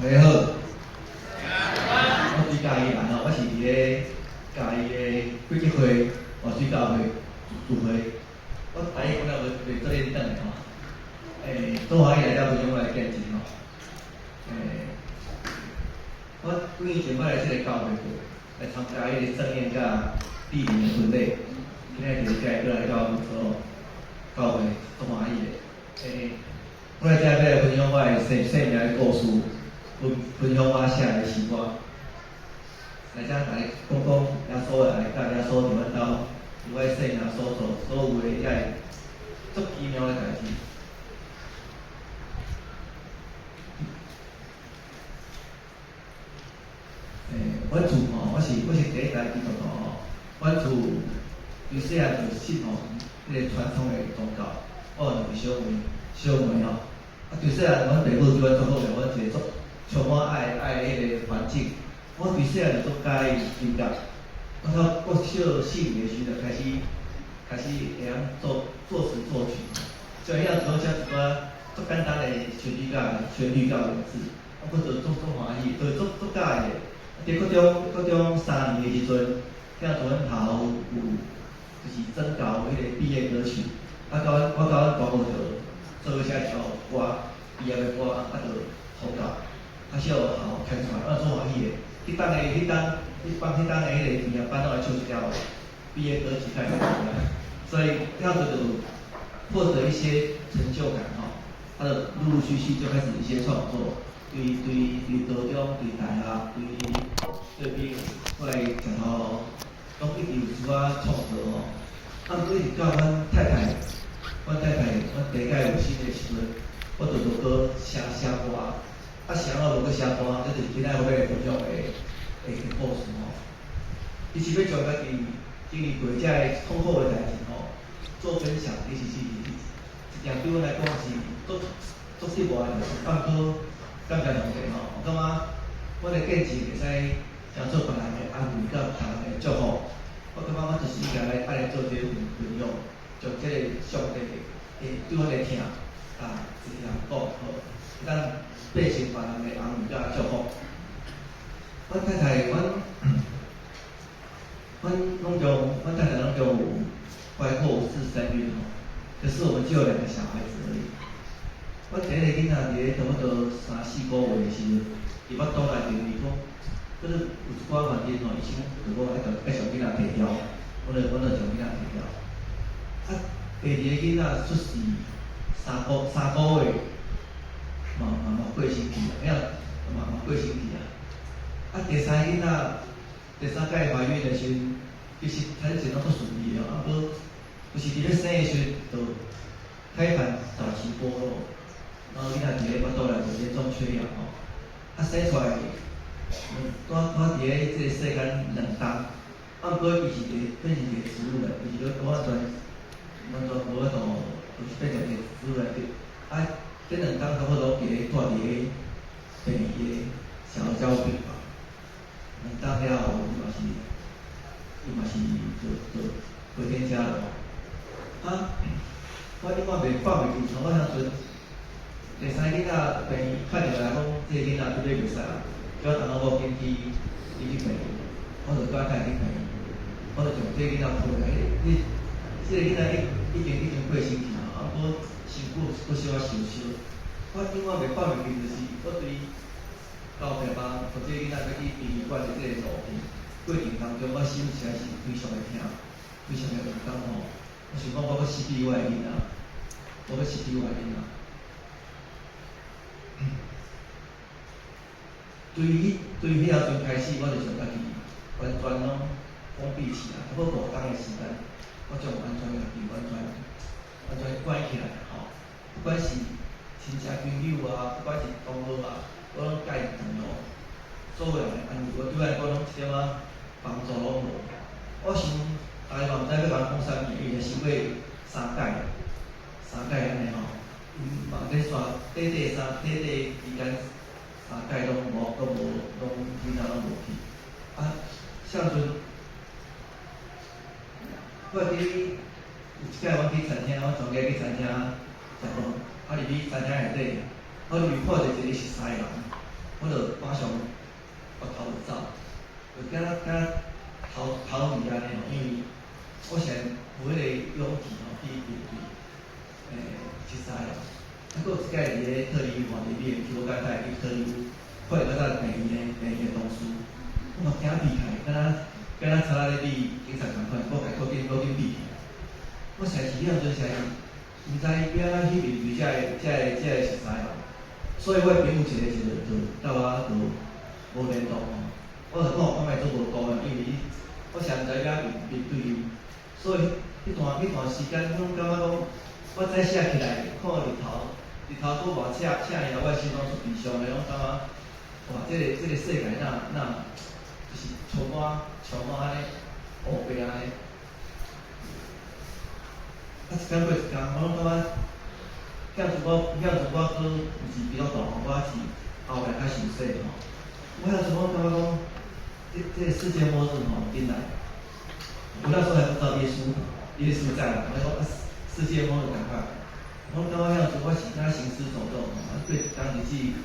大家好，我佇嘉義人吼，我是佇咧嘉義的貴節會活水教會聚會。我台語講了袂袂做認真的吼，做歡喜來遮分享我的見證吼。我幾年前我來這个教會過，來參加彼个盛宴佮蒞臨的婚禮。今仔日這個來到做教會，足歡喜的。我來遮欲來分享我的生生命的故事，分分享我寫的詩歌。來遮共你講講耶穌的愛，佮耶穌佇阮兜，佇我的生命所做所有的遐個足奇妙的代誌。阮厝吼，我是第一代基督徒吼。阮厝對細漢就信吼，彼个傳統的宗教。我有兩個小妹，小妹吼。啊，對細漢，阮爸母對阮足好的，阮一個足充滿愛愛的彼个環境。我對細漢就足佮意音樂。我到國小四年的時陣開始開始會曉作作詞作曲，就會曉做寫一寡足簡單的旋律佮旋律佮文字。啊，我就足足歡喜，就足足佮意的。佇國中國中三年的時陣，遐陣阮學校有就是徵稿彼個畢業歌曲，啊，佮阮我佮阮大母就做伙寫一首歌，畢業的歌，啊，就投稿，啊，小學校開出來，我足歡喜的。彼當的彼當，彼幫彼當的彼個畢業班攏愛唱一條畢業歌曲，才會出來，所以遐陣就獲得一些成就感吼，啊，就陸陸續續就開始一些創作。對對對，高中、對大學、對對比，我來食頭，攏一直有一寡創作吼。啊，毋過一直到阮太太，阮太太，阮第一擺有生的時陣，我就無閣寫寫歌。啊，啥我無閣寫歌，這就是今仔日我欲來分享的的故事吼。其實欲將家己經歷過這个痛苦的代誌吼，做分享，其實是一件對阮來講是足足失望的代誌。啊，毋過感謝上帝吼，我感覺阮的見證會使當做別人的安慰佮別人的祝福。我感覺我就是應該來愛來做這個分分享，將這個上帝的對阮的疼啊，一直通講好，會當變成別人的安慰佮祝福。阮太太，阮阮攏總，阮太太攏總有懷過五次身孕吼，可是我們只有兩個小孩子而已。我第一個囡仔佇咧差不多三四個月的時陣，佇腹肚內面伊講，閣有一寡原因吼，醫生就講愛愛將囡仔提掉，阮就將囡仔提掉。啊，第二個囡仔出世三個月，嘛嘛嘛過身去啊，了嘛嘛過身去啊。啊，第三個囡仔，第三擺懷孕的時陣，其實產程攏足順利的，啊，毋過就是佇咧生的時陣，就胎盤早期剝落。然後囡仔佇咧腹肚內就嚴重缺氧吼，啊生出來，拄拄佇咧這個世間兩冬，啊毋過伊是一個變成一個植物人，伊是閣完全完全無法度，就是變成一個植物人。啊，這兩冬差不多佇咧蹛佇咧病院的小兒加護病房，兩冬了後，伊嘛是伊嘛是就就回天家了吼。啊，我永遠袂放袂記，從我當陣。第三个囡仔病院敲電話來講，這個囡仔對欲袂使啊，叫我同老母緊去入去病院，我就佮太太去病院，我就將這個囡仔抱來，彼這個囡仔已已經已經過身去啊，啊，毋過身軀閣小可受傷。我永遠袂放袂記，就是我對到病房，予這個囡仔欲去殯儀館的這個路程過程當中，我心實在是非常的疼，非常的毋甘吼。我想講，我欲失去我的囡仔，我欲失去我的囡仔。對彼對彼仔陣開始，我就將家己完全攏封閉起來，差不多五冬的時間，我將完全家己完全完全關起來吼。不管是親戚朋友啊，不管是同學啊，我攏共伊斷咯。所有人的安慰，我對我來講攏一點仔幫助攏無。我想大家嘛毋知欲共阮講啥物，因為傷過三擺，三擺按呢吼，𪜶嘛咧煞短短三短短期間。三擺攏無，攏無，攏囡仔攏無去。啊，啥陣我會記有一擺阮去餐廳，阮全家去餐廳食飯，啊入去餐廳內底，我入去看著一個熟似人，我就馬上回頭就走，就敢若敢若逃逃離按呢吼，因為我實在無彼個勇氣吼去面對，唏識哦。啊，閣有一擺佇咧特里沃佇美去，我甲太太去特里沃，看著較早病院的病院的同事，我嘛驚避開，敢若敢若賊仔咧比警察仝款，我共趕緊趕緊避開。我實在是彼當陣實在是毋知欲按怎去面對這个這个這个熟似吼，所以我的朋友一个時陣就佮我就無聯絡吼。我就講我莫做無顧的，因為我實在毋知欲按怎面面對伊，所以彼段時間，我攏感覺講，我早死起來看日頭，日頭閣偌赤赤爾，我的心攏出悲傷的，攏感覺哇，這個世界若若就是充滿充滿按呢烏白按呢。啊，一工過一工，我攏感覺，遐陣我遐陣我閣毋是基督徒吼，我是後壁較受洗吼。我遐陣我感覺講，這個世界末日吼，緊來。我那時候還不知道耶穌，耶穌在，我講啊，世界末日趕快。我感覺遐陣我是敢若行屍走肉吼，啊過一工日子，一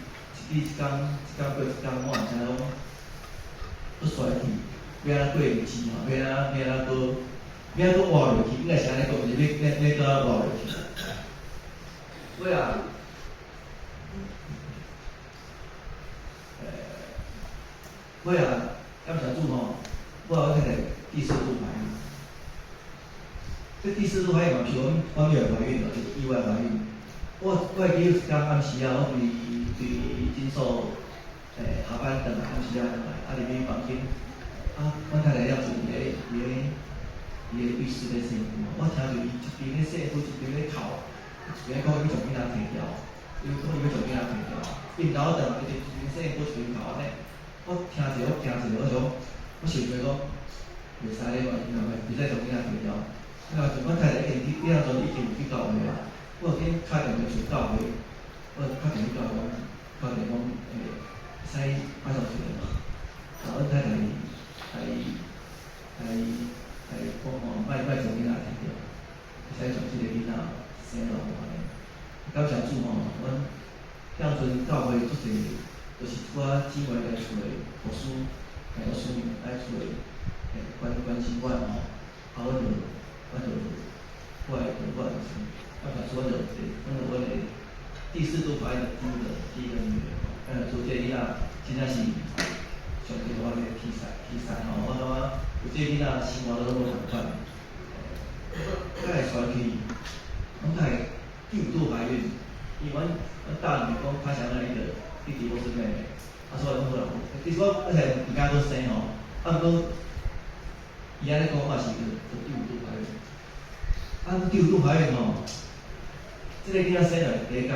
日一工，一工過一工，我也毋知影講，閣衰去，欲按怎過日子吼，欲按怎欲按怎閣，欲按怎閣活落去，應該是按呢講，毋是欲欲欲閣活落去。尾仔，尾仔感謝主吼，我阮太太第四度懷孕。這第四度懷孕嘛，是阮阮意外懷孕的，就是意外懷孕。我會記有一工暗時啊，我佇佇診所下班轉來，暗時啊轉來，啊入去房間，啊，阮太太了就佇咧佇咧佇咧浴室咧洗身軀，我聽著伊一邊咧洗身軀，一邊咧哭，一邊講欲將囡仔提掉，伊講伊欲將囡仔提掉，伊毋知我轉來，伊就一邊洗身軀一邊哭按呢。我聽者，我驚一下，我想，我想著講，袂使咧嘛，袂使將囡仔提掉。那陣阮太太已經去，彼當陣已經有去教會啊。我有緊敲電話找教會，我敲電話教會講，敲電話講，會使馬上出來無？啊，阮太太來來來講吼，莫莫將囡仔提掉，會使將這個囡仔生落來按呢。感謝主吼，阮彼陣教會足濟，就是一寡姊妹來厝的牧師、來牧師們來厝的，關關心阮吼，啊，阮就阮就後來就我就是，感謝主，阮就阮就阮的第四度懷孕的第一個女兒吼，感謝主，這個囡仔真正是上帝予我的天使天使吼，我感覺有這個囡仔生活都攏無仝款。再來傳去，阮太太第五度懷孕，因為阮阮大女兒講，她想要一個弟弟或是妹妹，啊，所以阮好啦，其實我而且毋敢閣生吼，啊，毋過伊按呢講，嘛是就第五度懷孕。啊，第五度懷孕吼，這個囡仔生來第一工，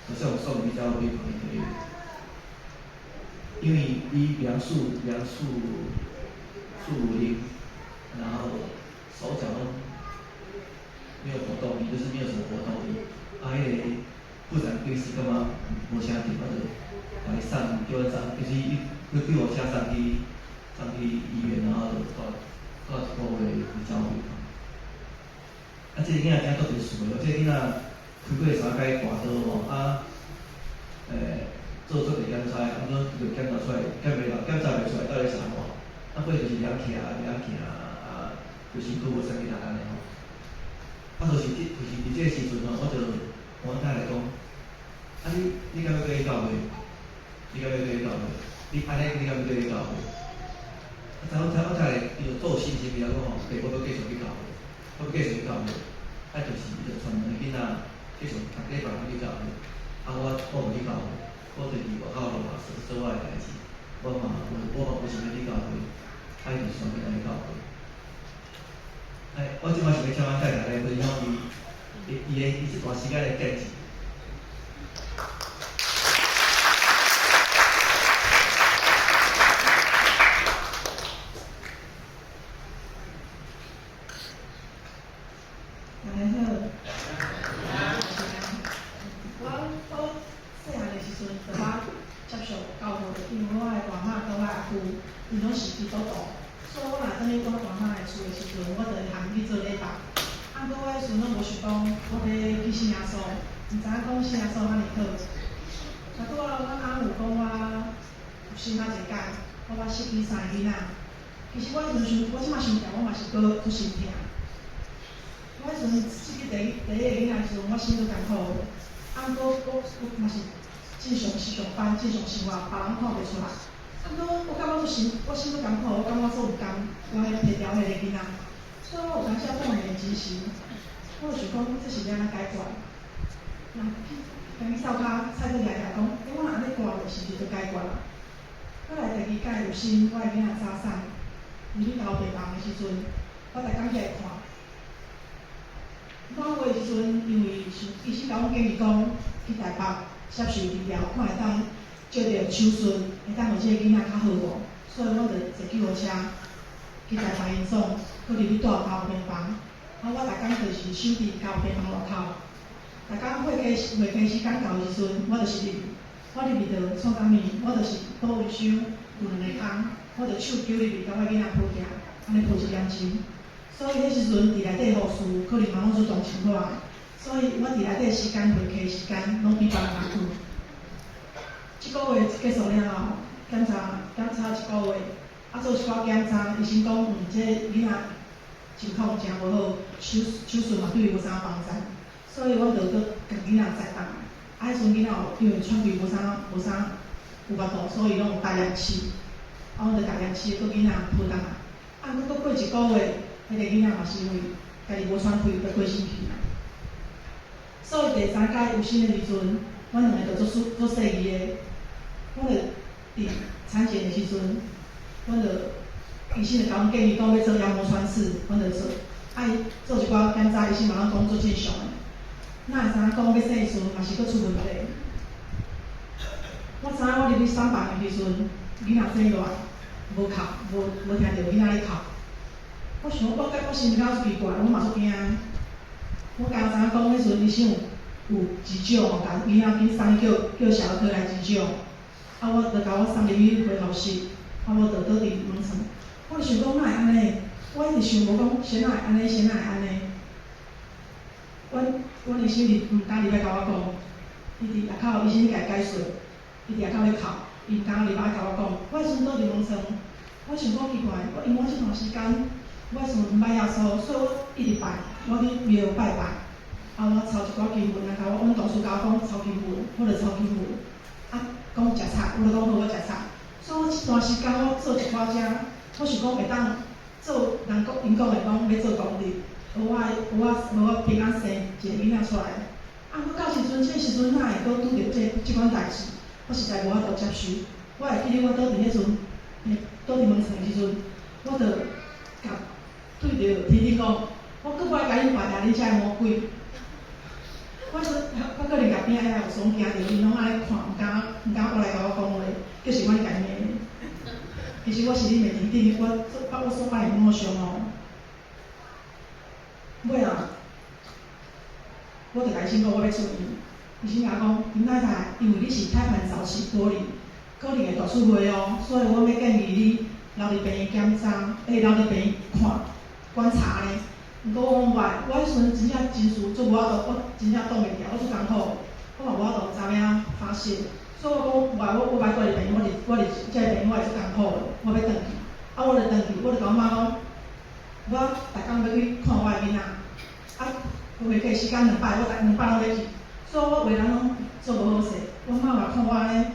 就送送去加護病房去，因為伊量數量數數零，然後手腳都沒有活動力，就是沒有什麼活動力。啊，彼個婦產科醫師感覺無啥對，我就共伊送，叫阮送，就是伊叫救護車送去醫院，然後就蹛蹛一個月去加護病房。啊，這個囡仔真特別事的，這個囡仔開過三擺大刀吼，啊，做足濟檢查，啊，毋過就檢查出來，檢袂落，檢查袂出來到底是按怎？啊，過就是袂曉徛，袂曉行，啊，就身軀無啥物力按呢吼。啊，就是這，就是佇這個時陣吼，我就共阮太太講，啊你，你敢欲過去教會？你敢欲過去教會？你按呢，你敢欲過去教會？啊，我太太伊就做信心，伊就講吼，對，我欲繼續去教會，我欲繼續去教會。啊，就是伊就帶兩个囡仔繼續逐禮拜攏去教會。啊，我無去教會，我就佇外口落來做做我的代誌。我嘛無想欲去教會，啊，伊就帶囡仔去教會。哎，我這擺想欲請阮太太來分享伊，伊伊的伊這段時間的見證。大家好。我細漢的時陣，就捌接受教會，因為我的大媽佮我阿姑，𪜶攏是基督徒，所以我若轉去阮大媽的厝的時陣，我就會含去做禮拜。啊，毋過我彼時陣攏無想講，我欲去信耶穌，毋知影講信耶穌遐爾好。啊，拄好阮翁有就講我有生較濟擺，我捌失去三个囡仔。其實我彼陣想，我這馬想起來，我嘛是閣足心疼。我彼陣失去第一個囡仔的時陣，我心足艱苦的。啊，毋過我嘛是正常是上班，正常生活，別人看袂出來。啊，毋過我感覺足心，我心足艱苦，我感覺足毋甘，我彼提牢彼个囡仔。所以我有當時放袂精神，我就想講，這是欲按怎解決？若去共去掃跤，菜刀掠起來講，欸，我若按呢割落，是毋是就解決啊？過來第二擺有生，我的囡仔早產，入去加護病房的時陣，我逐工起來看。滿月的時陣，因為是醫生共阮建議講，去台北接受治療，看會當借著手術，會當予這個囡仔較好無？所以阮就坐救護車去台北榮總，閣入去蹛加護病房。啊，我逐工就是守佇加護病房外口。逐工會期時間到的時陣，我就是入去，我入去就創啥物？我就是保溫箱有兩個空，我就手揪入去，共我囡仔抱起來，按呢抱一點鐘。所以彼時陣佇內底護士可能嘛攏總同情我的，所以我佇內底時間會期時間攏比別人較久。這個月結束了後，檢查一個月，啊做一寡檢查，醫生講，這囡仔情況誠無好，手術嘛對伊無啥幫助，所以阮就閣共囡仔再轉來。啊，彼陣囡仔有因為喘氣無啥有法度，所以攏有帶氧氣，啊，阮就共氧氣，閣囡仔抱轉來。啊，閣過一個月，彼個囡仔嘛是因為家己無喘氣，就過身去。所以第三擺有生的時陣，阮兩个就做做細膩的，阮就佇產檢的時陣，阮就醫生就共阮建議講欲做羊膜穿刺，阮就做。啊，伊做一寡檢查，醫生嘛攏講足正常的。哪會知影講欲生的時陣嘛是閣出問題。我知影我入去產房的時陣，囡仔醒落來，無哭，無聽著囡仔咧哭。我想我感我心裡感覺足奇怪，我嘛足驚。我敢知影講彼陣醫生有急救吼，共囡仔緊送去叫小兒科來急救。啊，我就共我送入去恢復室，啊，我就倒佇門床。我就想講哪會按呢？我一直想無講，啥會按呢？啥會按呢？阮醫生佇毋敢入來共我講，伊佇外口醫生共伊解說，伊佇外口咧哭，伊毋敢入來共我講。我彼陣倒佇門床，我想講奇怪，我因為我這段時間，我彼陣毋捌耶穌，所以我一直拜，我去廟拜拜。啊，我抄一寡經文，啊，共我阮同事共我講抄經文，我就抄經文。啊，講食菜，我就講好，我食菜。所以我這段時間我做一寡遮，我想講會當做人講𪜶講的講欲做功德，予我平安生一个囡仔出來。啊，我到時陣這時陣哪會閣拄著這款代誌？我實在無法度接受。我會記得我倒佇彼陣，倒佇門床的時陣，我就共對著天頂講，我閣無愛共恁拜啊，恁遮的魔鬼。我說，我可能共邊仔遐有爽驚著，𪜶攏按呢看，毋敢過來共我講話，就是阮共罵。其實我是咧罵天頂，我所拜的偶像哦。尾仔，我就共醫生講我欲出院。醫生共我講，林太太，因為你是胎盤早期剝離，可能會大出血哦，所以阮欲建議你留佇病院檢查，留佇病院看觀察呢。毋過我講無愛，我彼時陣真正情緒足無法度，我真正擋袂牢，我足艱苦，我嘛無法度知影發洩，所以我講無愛，我無愛蹛佇病院，我佇這个病院我會足艱苦的，我欲轉去。啊，我就轉去，我就共阮媽講，我逐工欲去看我的囡仔，啊，會期時間兩擺，我逐兩擺攏欲去，所以我話人攏做無好勢。阮媽嘛看我按呢，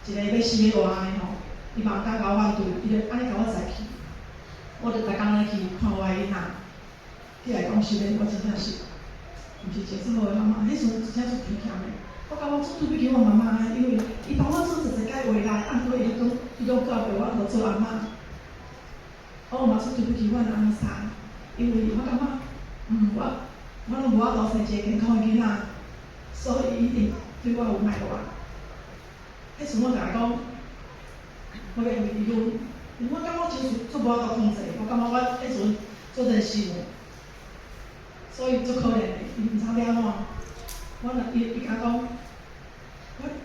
一个欲死欲活按呢吼，伊嘛毋敢共我反對，伊就按呢共我載去。我就逐工按呢去看我的囡仔。起來講實的，我真正是毋是一個足好的媽媽。彼時陣真正足虧欠的，我感覺足對不起我媽媽的，因為伊幫我做濟濟擺回來，啊，毋過伊攏教著我著做阿嬤。我嘛足對不起阮的翁婿，因為我感覺，我攏無法度生一個健康的囡仔，所以伊一定對我有埋怨。彼時我共伊講，我欲離婚，因為我感覺情緒足無法度控制，我感覺我彼陣足任性的。所以足可憐的，伊毋知欲按怎。我若伊伊共講，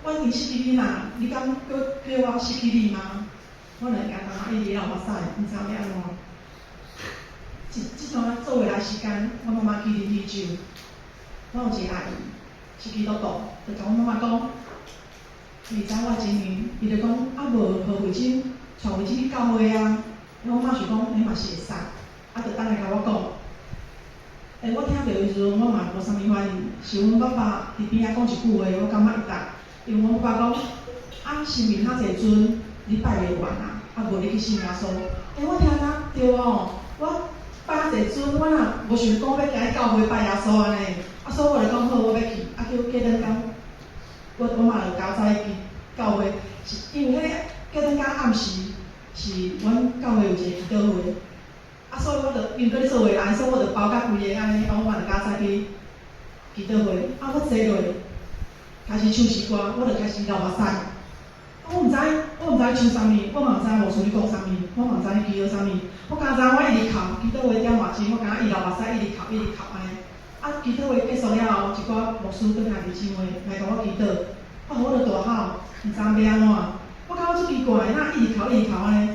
我已經失去你啦，你敢閣叫我失去你嗎？我兩个感覺一直流目屎，毋知欲按怎。這段做話來時間，我媽媽去啉喜酒，我有一個阿姨是基督徒，就共阮媽媽講，伊知我情形，伊就講啊無，予慧珍，帶慧珍去教會啊。我媽想講，彼嘛是會使，啊，就等來共我講。欸，我聽著的時陣，我嘛無啥物反應，是阮爸爸佇邊仔講一句話，我感覺會當。因為阮爸爸講，啊，生病遐濟陣，你拜袂完啊，啊無你去信耶穌。欸，我聽啊，對哦，我拜遐濟陣，我若無想講欲行去教會拜耶穌按呢，啊，所以我就講好，我欲去，啊，叫過兩工，我媽就較早去教會，是因為彼個過兩工暗時是阮教會有一個祈禱會，啊，所以我就因為閣咧做話人，所以我就包甲規个按呢，啊，我嘛就較早去祈禱會，啊，我坐落開始唱詩歌，我就開始流目屎。啊，我毋知，我毋知唱啥物，我嘛毋知牧師咧講啥物，我嘛毋知咧祈禱啥物。我敢知我一直哭，祈禱會點外鐘，我敢若一流目屎，一直哭，一直哭按呢。啊，祈禱會結束了後，一寡牧師佮兄弟姊妹來共我祈禱，啊，我就大吼，毋知影欲按怎。我感覺足奇怪，哪一直哭一直哭按呢？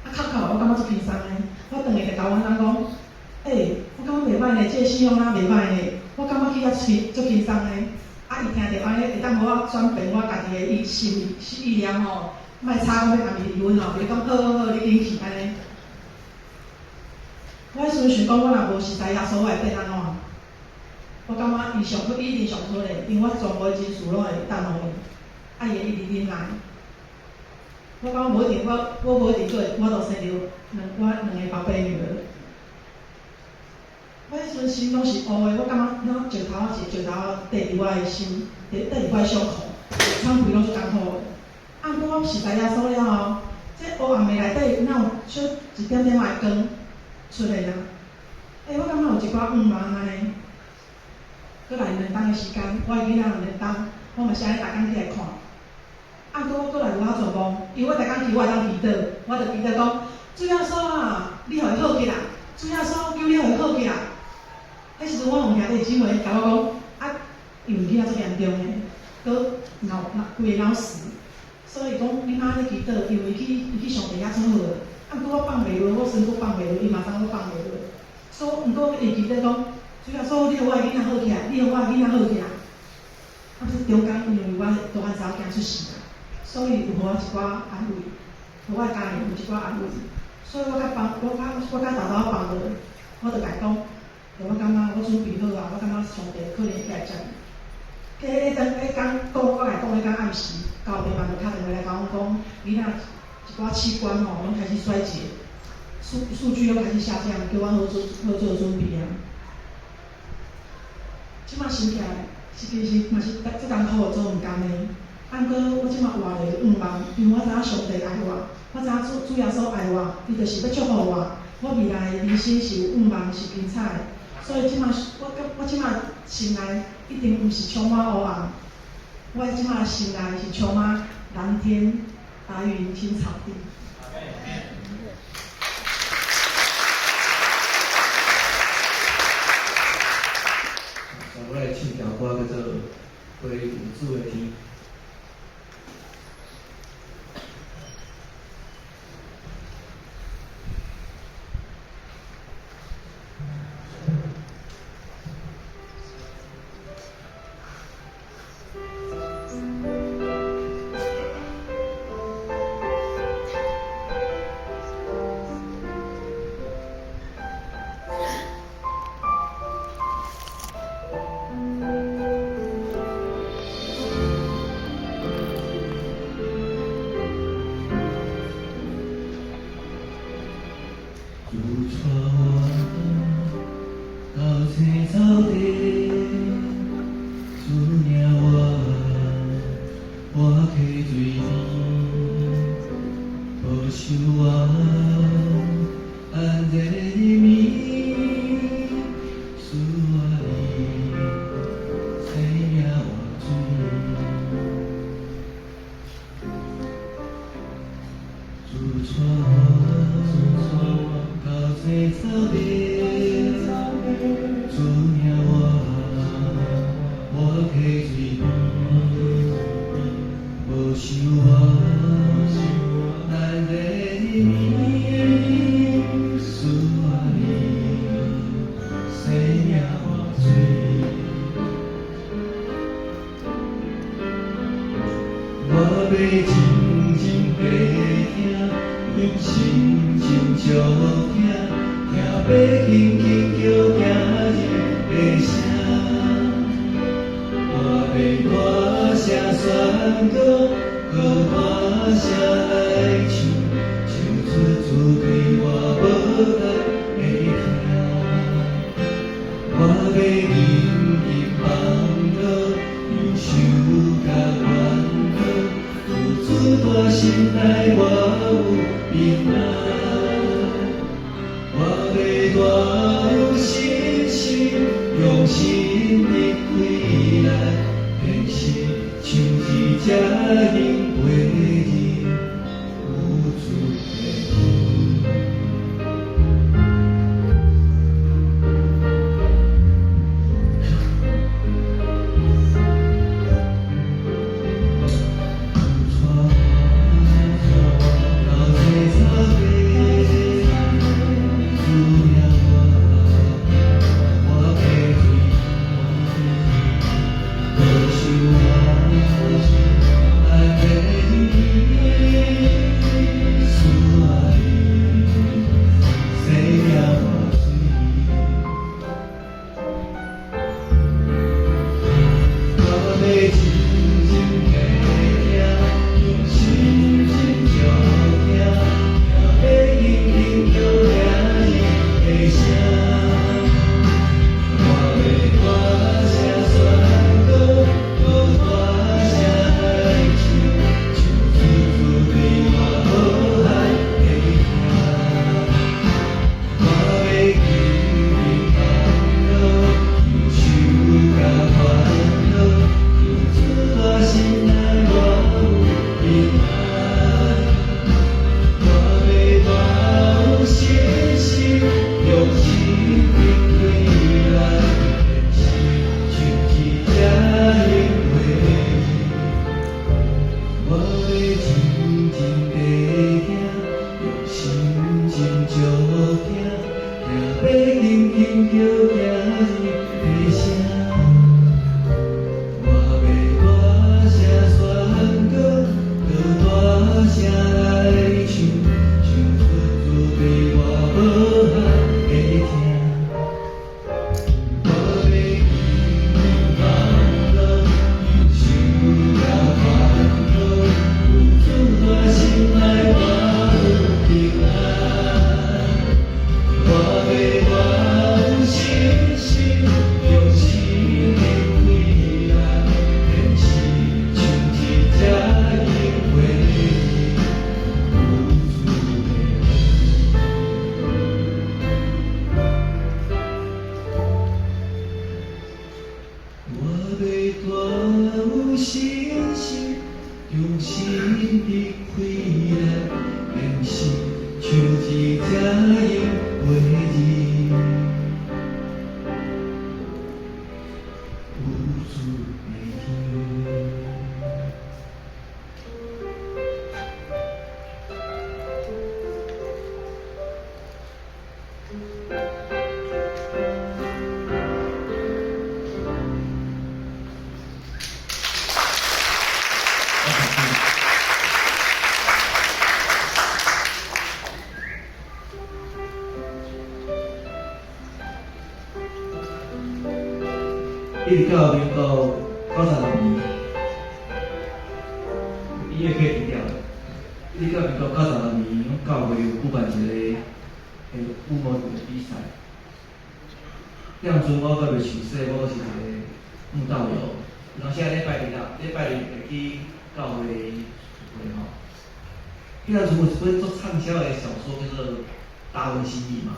啊，哭哭我感覺足輕鬆的。我轉去就共阮翁講，欸，我感覺袂䆀呢，這個信仰哪袂䆀呢？我感覺去遐輕足輕鬆的。啊，伊聽著按呢，會當予我轉變我家己的意心意念吼，莫吵講欲共伊離婚吼，伊講好好好，你緊去按呢。我彼時陣想講，我若無認識耶穌，我會變按怎？我感覺伊上好，伊一定上好咧，因為我全部的情緒攏會等予伊，啊，伊會一直忍耐。我感覺無一定，我無一定閣會，我就生著兩我兩个寶貝女兒。我彼時陣心攏是烏的，我感覺若石頭仔一個石頭仔綴佇我的心，綴佇我的胸口，喘氣攏足艱苦的。啊，毋過我認識耶穌了後，這烏暗的內底哪有小一點點仔的光出現啊？欸，我感覺有一寡向望按呢。閣來兩冬的時間，我的囡仔兩冬，我嘛是按呢逐工起來看。啊，毋過我閣來無法絕望，因為我逐工去我會當祈禱，我就祈禱講：主耶穌啊，你予伊好起來！主耶穌，求你予伊好起來！彼時陣，我問兄弟姊妹共我講，啊，因為囡仔足嚴重的，閣腦腦規个腦死，所以講你莫按呢祈禱，因為伊去上帝遐做好。啊，毋過我放袂落，我身軀放袂落，伊嘛知影我放袂落，所以毋過伊祈禱講，主耶穌，你予我的囡仔好起來，你予我的囡仔好起來。啊，這中間因為我大漢查某囝出世啊，所以有予我一寡安慰，予我的家人有一寡安慰，所以我較放，我較沓沓放落，我就共伊講。我感覺我準備好啊，我感覺上帝可能會來接伊。過彼當彼工講，我共伊講彼工暗時，教會嘛就敲電話來共阮講，囡仔一寡器官吼攏開始衰竭，數據攏開始下降，叫阮好做好做準備啊。這馬想起來，是其實嘛是足艱苦的，足毋甘的。啊，毋過我這馬活咧有向望，因為我知影上帝愛我，我知影主耶穌愛我，伊就是欲祝福我。我未來的人生是有向望，是精彩的。所以這馬我這馬心內一定毋是充滿烏暗，我這馬心內是充滿藍天、白雲、青草地。我來唱條歌叫做《歸有主的天》。主帶我到青草地，主領我，我溪水邊，保守我安然入眠，赐我你生命活水。主帶我到青草地，主領我，我溪水邊，保守我安然入眠，赐我你生命活水。我欲靜靜地聽，用心靜靜聽，聽欲輕輕叫行入的聲。我欲大聲宣告，閣大聲來唱，唱出主對我無限的疼。我欲緊緊放倒，憂愁佮煩惱，有主蹛心內我有平安。我欲大有信心，用心的開來，天使唱一隻音陪你，有主的天。帶我到這草地，主領我，我溪水，保守我，愛的你，主愛你，洗了我罪。我欲靜靜地聽，用心靜靜聽，聽欲輕輕叫行入的聲。我欲大聲宣告，閣大聲來唱，唱出主對我無限的疼。我欲緊緊放倒，憂愁佮煩惱，有主蹛心內我有平安。我欲大有信心，用心的開來，天使唱一隻音陪你。我欲靜靜地聽，用心靜靜聽，聽欲輕輕叫行入的聲。我欲大聲宣告，閣大聲來唱，唱出主對我無限的疼。我欲緊緊放倒，憂愁佮煩惱，有主蹛心內我有平安。我欲大有信心，用心的開來，天使唱一隻音陪你，有主的天。我欲大有信心，用心的開來，天使唱一隻音陪你，有主的天。一直到民國96年，音樂可以停掉了。一直到民國96年，阮教會有舉辦一個羽毛球的比賽。彼當陣我閣未受洗，我閣是一個慕道友。有當時啊，禮拜日啊，禮拜日會去教會聚會吼。彼當陣有一本足暢銷的小說，叫做《達文西密碼》，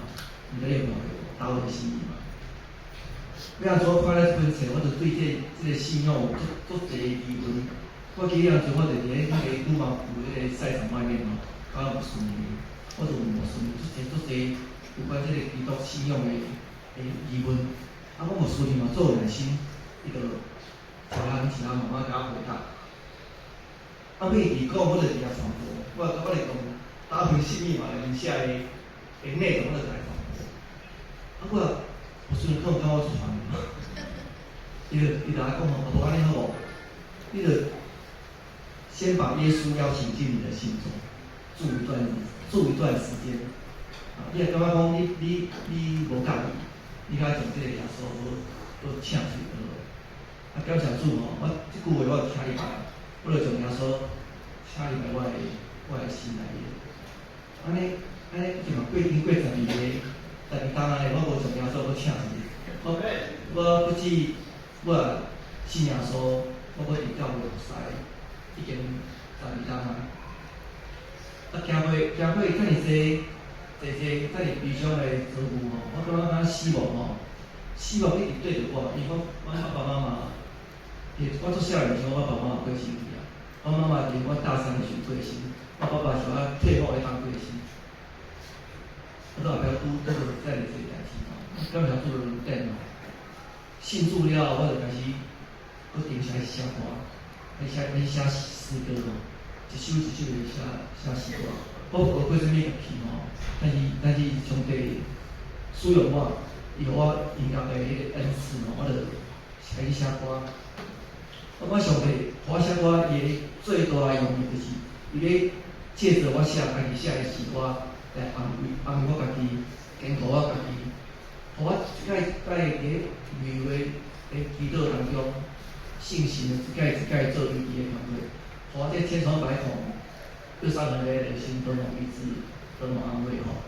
毋知你有看過無？《達文西密碼》。彼當陣我看了這本冊，我就對這個信仰有足足濟疑問。我記得彼當陣我就佇咧那個羽毛球彼個賽場外面吼，甲牧師，我就問牧師足濟足濟有關這個基督信仰的疑問。啊，我牧師嘛足有耐心，伊就一項一項慢慢共我回答。啊，尾伊講，我就佇遐傳播，我就講達文西密碼內面寫的內容，我就來傳播。啊，我牧師可能感覺我足煩，伊就伊就來講吼，無按呢好無？你就先把耶穌邀請進你的心中，住一段時間。啊，你若感覺講你無佮意，你較將這個耶穌閣請出來。啊，感謝主吼，我這句話我有聽入來，我就將耶穌請入來我的心內面。按呢按呢，這嘛過經過12個12冬啊，我無將耶穌閣請出去。我不止我信耶穌，我閣佇教會服侍已經十二冬啊。啊，行過遮爾濟濟濟遮爾悲傷的遭遇吼，我感覺敢若死亡吼，死亡一直對著我，因為我阮爸爸媽媽，我做少年時，我爸爸媽媽過身去啊。我媽媽佇我大三的時過身，我爸爸是我退伍彼冬過身。我都後壁拄拄著遮爾濟代誌吼，感謝主的恩典吼。信主了後，我就開始閣定時寫歌，開始寫詩歌吼，一首一首的寫寫詩歌。我無學過啥物樂器吼，但是上帝使用我，伊予我音樂的彼個恩賜吼，我就開始寫歌。我感覺上帝予我寫歌，伊的最大的用意就是，伊咧借著我寫家己寫的詩歌來安慰安慰我家己，堅固我家己，予我一擺一擺佇咧每月的祈禱當中，信心一擺一擺做累積的工作，予我這千瘡百孔、又傷痕累累的心得蒙醫治，得蒙安慰吼。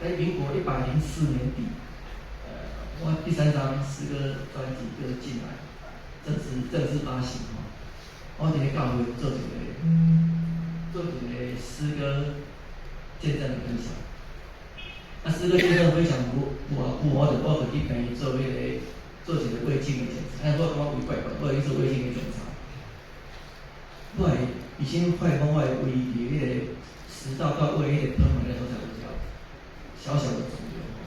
在民國104年底，我第三張詩歌專輯就進來，正式發行吼。我佇咧教會做一個詩歌見證的分享。啊，詩歌見證分享無無偌久，我就去病院做彼個做一個胃鏡的檢查。哎，我感覺胃怪怪，我就去做胃鏡的檢查。我的醫生發現講我的胃佇彼個食道到胃彼個賁門的所在有一條小小的腫瘤吼。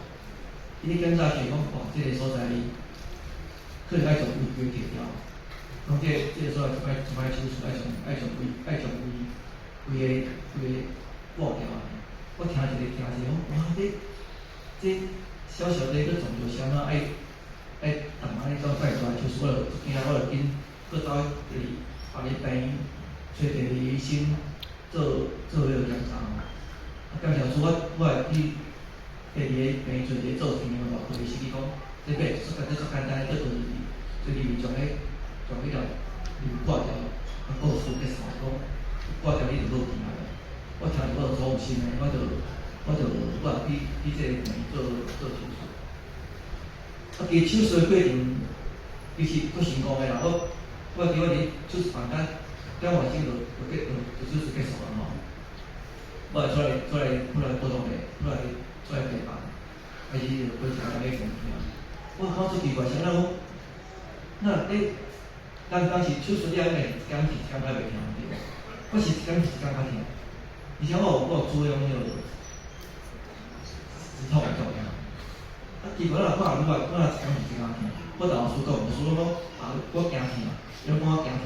伊咧檢查時講，哇，這個所在可能愛將胃規提掉，講這個所在一擺手術，愛將胃規個割掉。我聽一下聽一下，講哇，這小小的一個腫瘤，啥物愛動按呢種怪大手術，我就驚，我就緊閣走去別个病院揣第二個醫生做彼個檢查吼。啊，感謝主，我會去第二個病院揣一個做腸的外科醫生，伊講這個這足簡單，這就是就是將彼條瘤割掉，啊，故事結束，講割掉你就好起來。我聽著我就足有心的，我就去這個病院做手術。啊，其實手術的過程其實足成功的啦。我記我佇手術房間點外鐘就手術結束啊吼。我就出來普通的，出來病房，開始就開始來買物件。我感覺足奇怪，啥人講？那咧，咱當時手術了，應該是一工是一工較袂疼對無？我是一工比一工較疼，而且我有主用彼個止痛的作用。啊，奇怪，我看愈來，我若一工比一工疼。我同老師講，老師講啊，我驚疼，伊講我驚疼，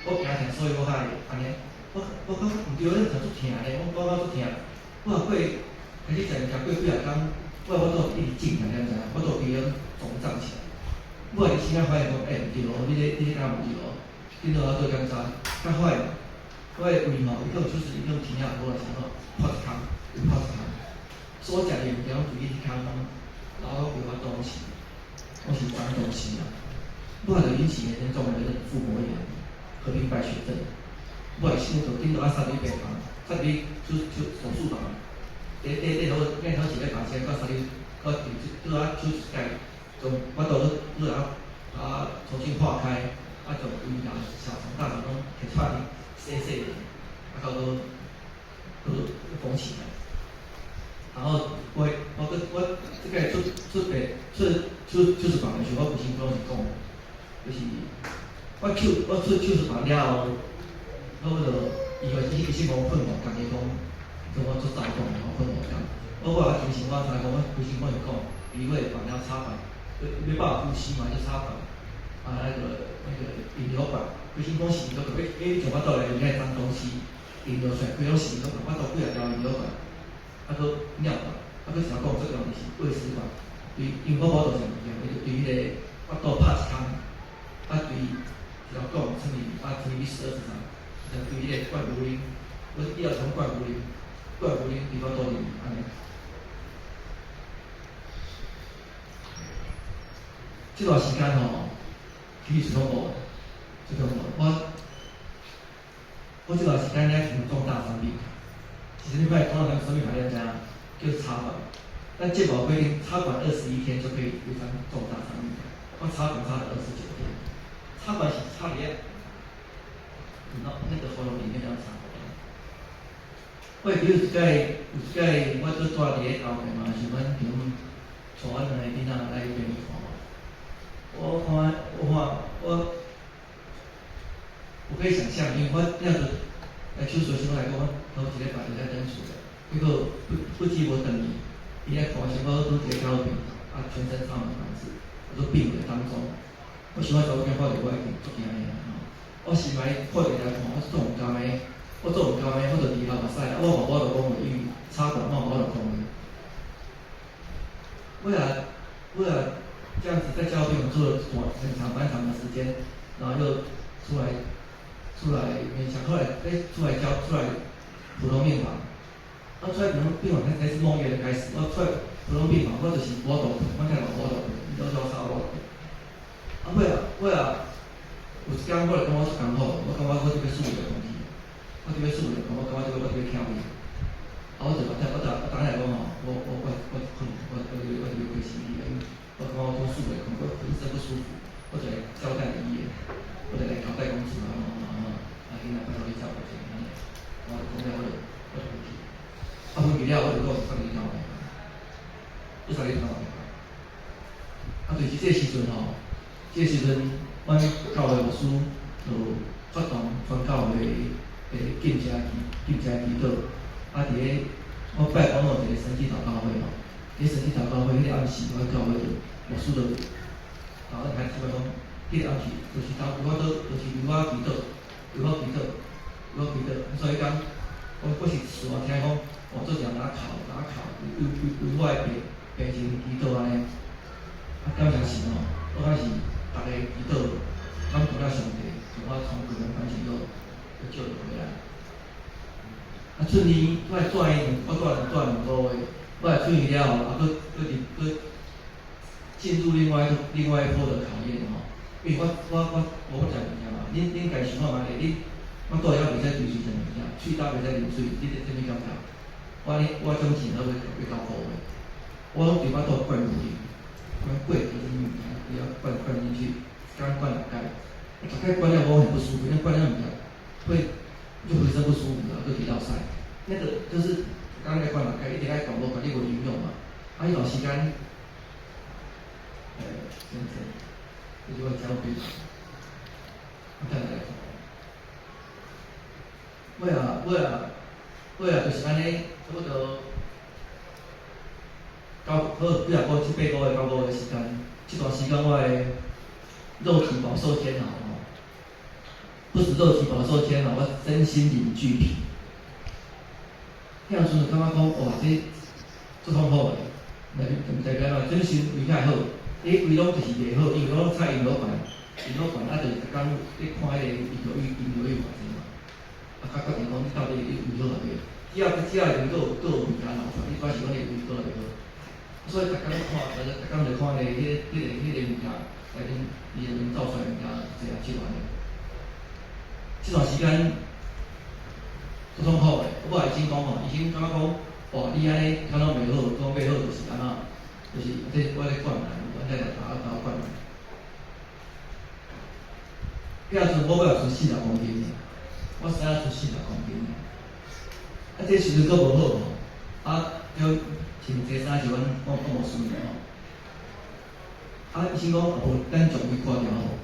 我驚疼，所以我才會按呢。我感覺毋對，你疼足疼咧，我感覺足疼。我若過開始食物件過幾仔工，我腹肚一直脹起來，你知影？腹肚皮攏腫脹起來。我醫生仔發現講，欸，毋對哦，你這敢毋對哦？緊倒來做檢查，才發現我的胃吼，伊可能就是伊種天仔無啦，啥物破一空，又破一空。所以我食的物件攏規彼空攏，然後規腹肚攏是髒東西啊。我就引起嚴重的腹膜炎、合併敗血症。我會先就緊倒啊送入病房，送入手術房。短短頭短頭一禮拜時間，閣送入，閣佇倒啊手術間，將腹肚閣啊重新化開，啊將胃啊、小腸、大腸攏摕出來洗洗者，啊到閣縫起來。然後我這個出出病出出手術房的時候，我規身軀攏是講，就是我出手術房了後，我就醫生予我困無共伊講，講我足躁動的吼，困無共。我精神我知講，我規身軀是講，因為放了插管，沒辦法呼吸嘛，就插管，啊那個引流管，規身講是引流管，欲從腹肚內面髒東西引流出來，規攏是引流管，腹肚幾仔條引流管，啊閣尿管，啊閣啥講最重要是餵食管，對，因為我腹肚上物件，伊就對彼個腹肚拍一空，啊對一條管讲，出去啊，出去十二指肠，就对彼个灌牛奶，我以后从灌牛奶，灌牛奶伫我肚里按呢。这段时间吼，其实是恐怖的，足恐怖。我这段时间咧像重大伤病卡，是啥物款重大伤病卡？你知影？叫插管。咱健保规定，插管21天就可以有一张重大伤病卡。我插管插了29天，插管是插伫咧，那个喉咙里面这样插。我会记有一摆，有一摆我拄住伫咧教会嘛，是阮丈母带阮两个囡仔来病院看我。我看，我看，我可以想象，因为我那时来手术时，我来讲，我头一礼拜就在等厝的，结果不不止无转去，伊来看时，我拄伫咧加护病房，啊，全身插满管子，我都病危当中。我想我查某囝看著我已经足惊的吼，我心内看著来看，我做毋甘的，我做毋甘的，我就流目屎，啊，我嘛无法度讲话，因为插管，我嘛无法度讲话。为了这样子在加护病房住了很长蛮长的时间，然后又出来勉强，后来哎出来交出来普通病房，啊出来普通病房才是梦魇的开始。我出来普通病房，我就是无法度睏，我听嘛无法度睏，伊都叫我啥无法度睏。啊尾啊尾啊，有一工我就感觉足艰苦，我感觉我这欲死袂空去，我这欲死袂空，我感觉这我这欲翘去。啊，我就我我我当来讲吼，我困，我就欲过身去，因为我感觉我讲死袂空，我浑身不舒服，我就来交代了医院，我就来交代公司嘛，啊，囡仔拜托你照顾一下，按呢，我就讲了，我就回去。啊，回去了，我就阁送去交代，阁送去交代。啊，就是这个时阵吼，这个时阵，阮教会牧师就发动全教会的禁食祈祷。啊，伫咧我拜讲有一个神迹祷告会吼，伫神迹祷告会彼个暗时，阮教会就牧师就头先开始讲，彼个暗时就是头为我祷，就是为我祈祷，为我祈祷，为我祈祷。所以讲，我是事后听讲，哦，做人来哭来哭，为我的病情祈祷按呢。啊，感谢神吼，我敢是逐个祈祷，感动了上帝，将我从鬼门关前阁救了回来。啊，出院，我来住院，我住2个月，我来出院了后，啊，阁阁伫阁进入另外一波的考验吼。因为我无食物件嘛，恁家想看觅咧，你我住遐袂使随随食物件，喙焦袂使啉水，你这啥物感觉？我呢，我总钱都欲9个月，我拢伫巴肚灌牛奶，灌过就是物件，不要灌进去，刚灌两盖，大概灌了我很不舒服，因为灌了物件会就浑身不舒服啊，就提到塞。那个就是刚才灌两盖，一直爱灌，无灌你无营养嘛。啊，彼段时间，先生，就是我交俾，我等下来讲。尾啊，就是按呢，差不多九好几啊个七八个月、9个月时间，这段时间我的肉体饱受煎熬吼，不止肉体饱受煎熬，我身心灵俱疲。彼阵就感觉讲，哇，这足痛苦的，那毋知影怎，精神胃较好，你胃拢就是袂好，因为我拢插引流管，引流管啊，就是逐工咧看彼个医疗医医疗院偌济嘛，啊，较决定讲你到底你胃好抑袂？只要会阁有物件流出来，你表示讲你胃阁袂好。所以逐工看，逐工就看彼个物件，内面伊内面走出来物件济啊少按呢。这段时间足痛苦的，我医生讲吼，医生感觉讲，哇，你按呢敢若袂好，讲袂好就是按怎，就是这我咧灌来，我咧来打打灌来。彼阵我尾仔剩40公斤尔，我生仔剩四十公斤尔。啊，这时阵阁无好吼，啊，叫穿这衫是阮我无顺的吼。啊，医生讲，无咱将伊割掉吼，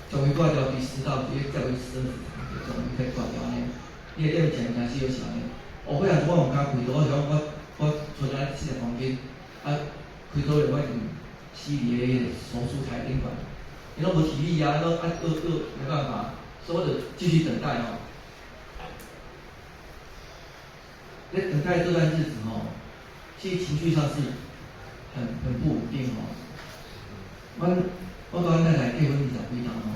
将伊割掉，伫食道直接接去十二指肠，就将伊去割掉按呢。你会点食物件死好是按呢。哦，彼阵我毋敢开刀，我是讲我剩啊四十公斤，啊，开刀了我已经死伫咧彼个手术台顶悬，伊拢无体力啊，拢啊阁没办法，所以我就继续等待吼。咧等待这段日子吼，其实情绪上是很不稳定吼。我佮阮太太结婚20几冬吼，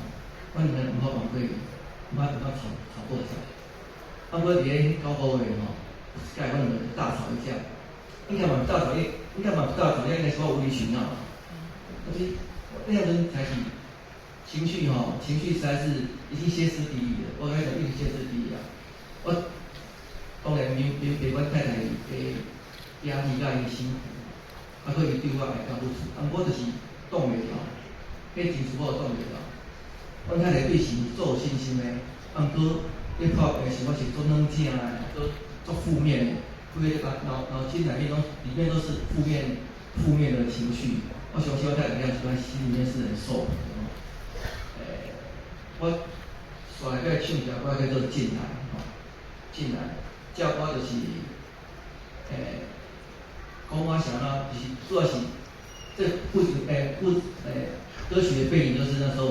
阮兩个毋好講過，毋好吵吵過架。啊，不過佇咧9個月吼，有一擺阮兩個大吵一架，應該嘛毋大吵，應該嘛毋大吵架，應該是我無理取鬧。但是那陣才是情緒吼，情緒實在是已經歇斯底里了。我感覺已經歇斯底里啊！我當然明明白阮太太的壓力佮伊辛苦，啊，閣伊對我愛到不足，啊，我就是擋袂牢，彼情緒我擋袂牢。阮太太對神足有信心的，啊，毋過咧破病時，我是足軟正的，足足負面的，規个腦筋內面攏裡面都是負面的情緒。我相信我太太遐時陣心裡面是很受苦的吼。我煞來閣唱一首歌叫做《進來》吼，進來，這首歌就是，講我想啊，就是主要是這故事，歌曲的背景就是那時候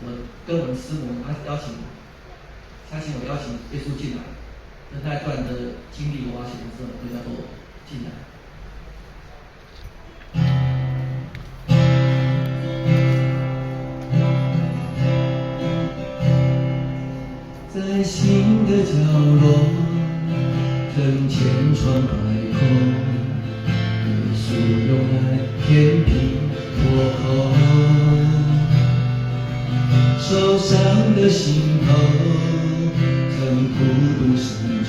我跟我們師母，他邀請，他請我邀請耶穌進來的那一段的經歷，我寫的這首歌叫做《進來》。在心的角落，曾千瘡百孔，耶穌用愛填平破口，受傷的心頭，曾苦毒深重，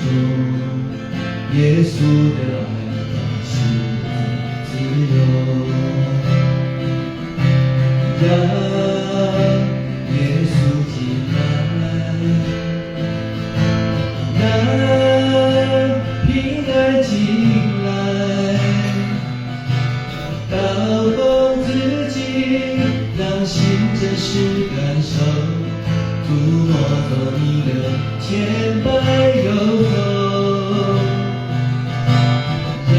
耶穌的愛讓心自由，讓耶穌進來。讓平安進來，倒空自己，讓心真實感受，主摸走你的千百憂愁，讓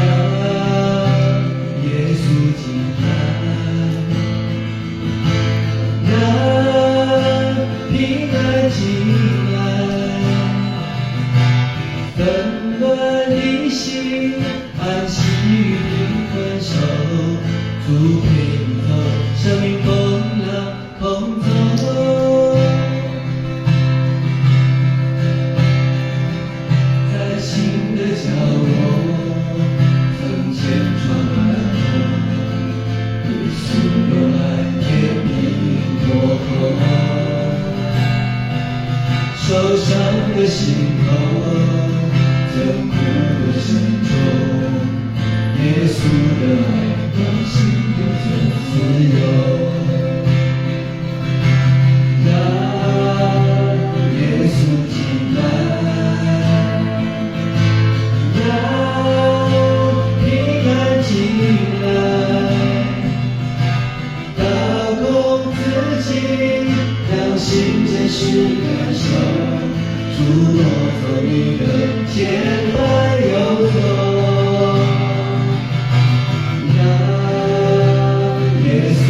耶穌進來，讓平安進來。紛亂的心，安息與平衡手，主陪你走，生命風浪同走。在心的角落，曾千瘡百孔，耶穌用愛填平破口，受傷的心頭，曾苦毒深重，耶穌的愛讓心得自由，讓耶穌進來，讓平安進來，倒空自己，讓心真實感受，主摸走你的千百憂愁，讓耶穌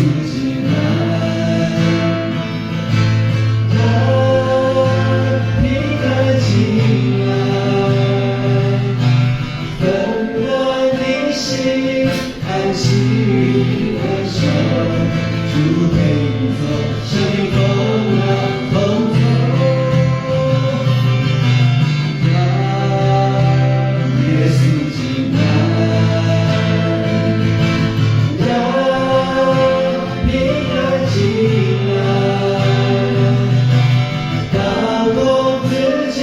進來，讓平安進來，紛亂的心，安息與平衡手，主陪你走，生命風浪同走。讓耶穌進來，讓平安進來，倒空自己，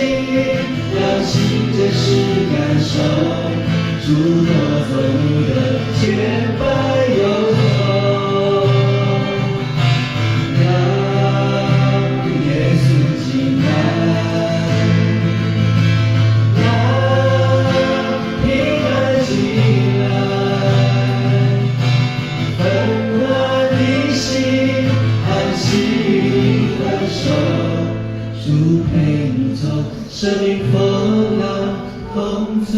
讓心真實感受，主挪走你的千百憂愁，讓耶穌進來，讓平安進來，紛亂的心，安息與平衡手，主陪你走，生命風浪同走。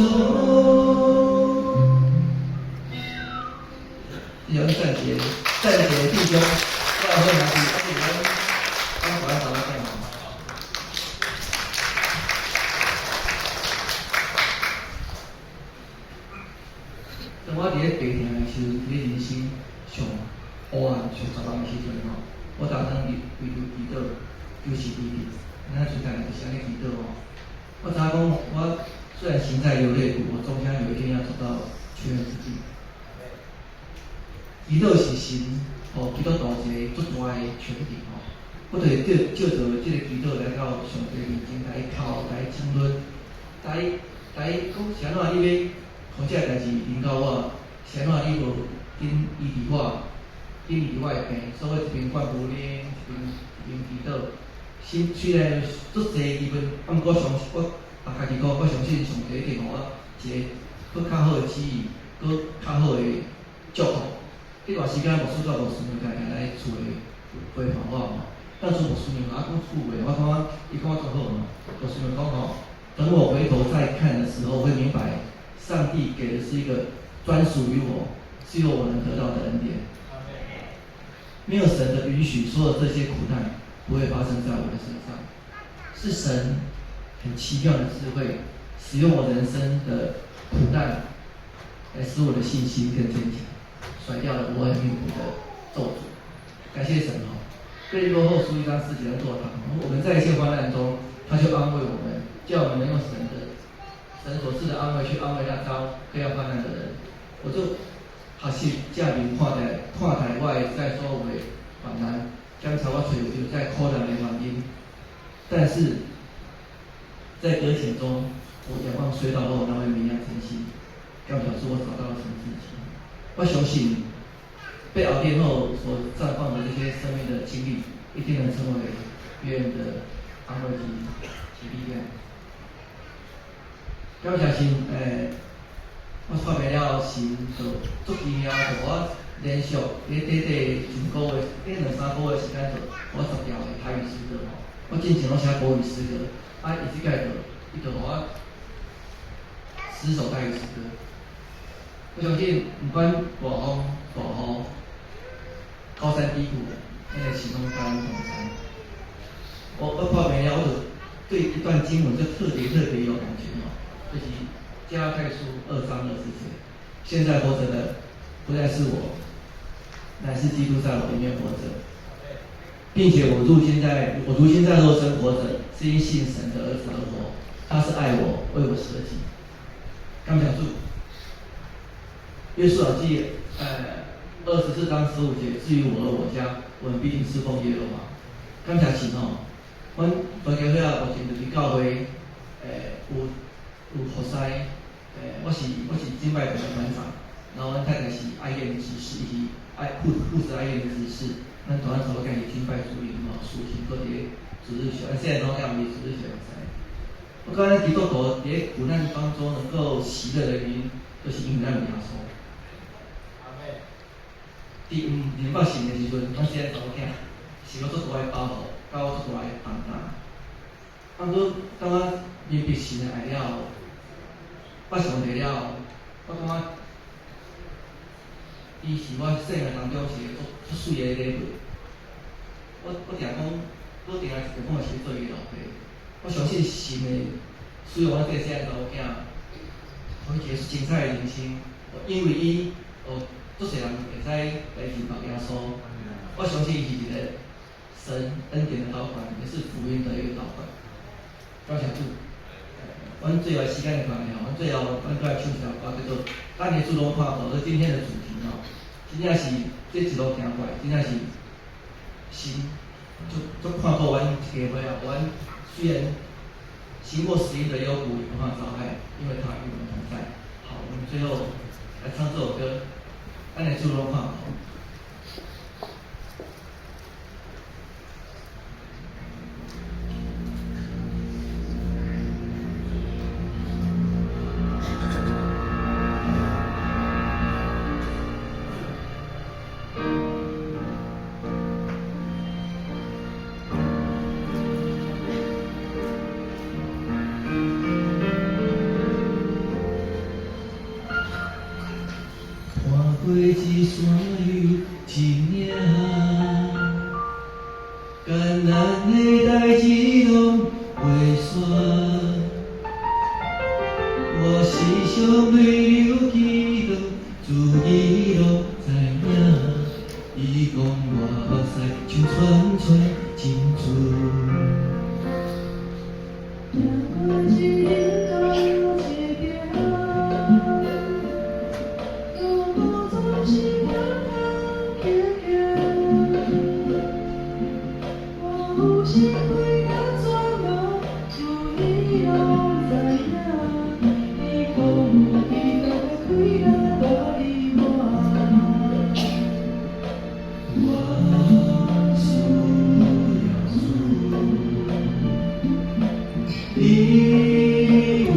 有讚謝，讚謝弟兄，我來好兄弟，啊，是阮阮台灣台灣講。當我佇咧地聽的時陣，佇咧人生上黑暗、上絕望的時陣吼，我逐工為為求祈禱，求神醫治，咱厝內就是按呢祈禱吼。我知影講，我雖然行在流淚谷，我終將有一天要走到泉源之地。祈禱是神予基督徒一个足大的權柄吼。我就是藉藉著這个祈禱來到上帝面前，共伊哭，共伊爭論，共伊共伊講是按怎你欲予這个代誌臨到我？是按怎你無緊醫治我？緊醫治我的病？所以我一邊灌牛奶，一邊一邊祈禱。心雖然足濟疑問，啊，毋過相信我，啊，家己講，我相信上帝一定予我一个閣較好的旨意，閣較好的祝福。這段時間牧師佮牧師娘定定來厝內陪伴我吼。當初牧師娘共我講句話，我感覺伊講足好吼。牧師娘講吼，等我回頭再看的時候，我會明白上帝給的是一個專屬於我、只有我能得到的恩典。沒有神的允許，所有這些苦難不會發生在我的身上。是神很奇妙的智慧，使用我人生的苦難來使我的信心更堅強，甩掉了我很命苦的咒詛。感謝神吼。哥林多後書1章4節的座堂，我們在一切患難中，他就安慰我們，叫我們能用神所賜的安慰去安慰那遭各樣患難的人。我就學習正面看待看待我的在所有的患難，檢查我揣有就在苦難的原因。但是在搁淺中，我仰望隧道後那位明亮晨星，剛表示我找到了神自己。我相信被熬煉後所綻放的這些生命的經歷，一定能成為別人的安慰及力量。感謝神，我看袂了神就足奇妙，就我連續佇短短一個月、呢兩三個月時間，就我10條的台語詩歌吼。我進前攏寫國語詩歌，啊，伊這擺就伊就予我10首台語詩歌。我相信，毋管大風大雨、高山低谷，咱的始終佮阮同在。我看袂了，我就對一段經文就特別特別有感覺吼，就是加拉太書2章24節。現在活着的不再是我，乃是基督在我裡面活着，並且我如今在肉身活着，是因信神的兒子而活。他是愛我，為我捨己。感謝主。約書亞記，24章15節，至於我和我家，我們必定侍奉耶和華。感謝神吼，阮全家伙仔目前就是教會，有服侍，我是敬拜團的團長，然後阮太太是愛宴執事，伊是愛負責愛宴的執事。咱團長差不多是敬拜主領吼，司琴閣佇咧主日學，現在攏抑毋是主日學會使。我感覺咱基督徒佇咧苦難當中能夠喜樂的原因，就是因為咱有耶穌。佇毋明白神的時陣，阮細漢查某囝是我足大的包袱，佮我足大的重擔。啊，毋過當我明白神的愛了後，捌上帝了後，我感覺伊是我生命當中一個足足媠的禮物。我定講，我定來講是做伊的老爸。我相信神會使用阮這細漢查某囝，予伊一個精彩的人生。因為伊，哦，足濟人會使來認識耶穌。我相信伊是一個神恩典的導管，也是福音的一個導管。感謝主。阮最後時間的關係吼，阮最後阮閣來唱一首歌，叫做《咱的主攏看顧》，這今天的主題吼，真正是這一路行過來，真正是神足足看顧阮一家伙仔。阮雖然行過死蔭的幽谷，也不怕遭害，因為他與我們同在。好，我們最後來唱這首歌，《咱的主攏看顧》。看過一山又一嶺，艱難的代誌攏袂煞。我時常淚流祈禱，主伊攏知影。伊講我目屎像串串珍珠。時快樂絕望，主伊攏知影。伊講有基督的快樂大於我。我需要主，你話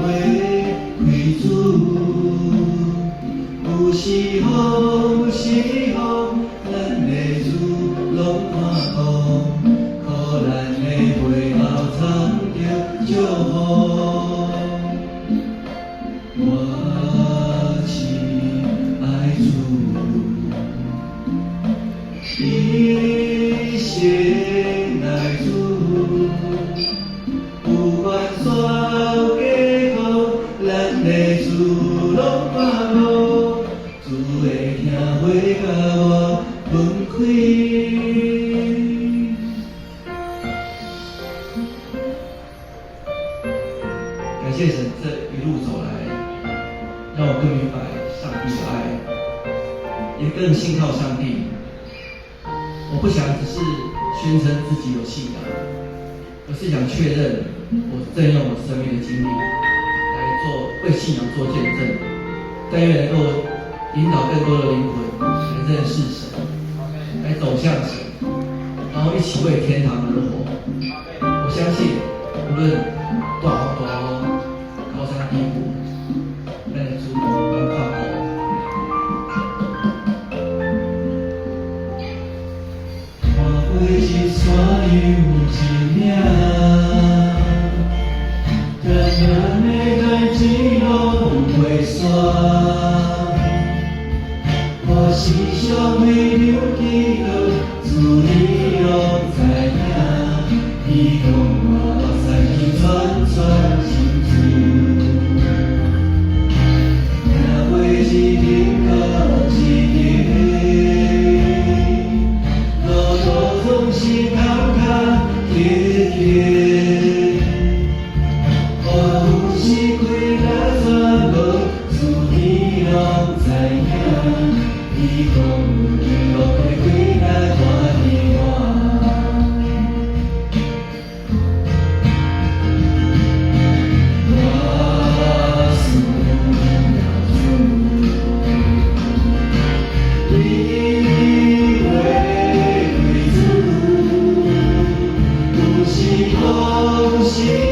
開主，有時風有時雨，咱的主攏看顧，苦難的背後藏著祝福。我親愛主，一生愛主，不管煞有幾苦，咱的主攏看顧，主的疼會共我分開。感謝神，這一路走來，讓我更明白上帝的愛，也更信靠上帝。我不想只是宣稱自己有信仰，而是想確認我正用我生命的經歷來做為信仰做見證，但願能夠引導更多的靈魂來認識神，來走向神，然後一起為天堂而活。我相信，無論大風大雨、高山低谷，咱的主攏看顧。看過一山又一嶺，艱難的代誌攏袂煞。我時常為著祈禱，主你攏知影。伊講我目屎去串串心事，行過一日到一日，路途總是坎坎坎坷。我有時快樂絕望，主你攏知影。伊講有基督的快樂大於我。我需要主，你話為主，有時風有時雨，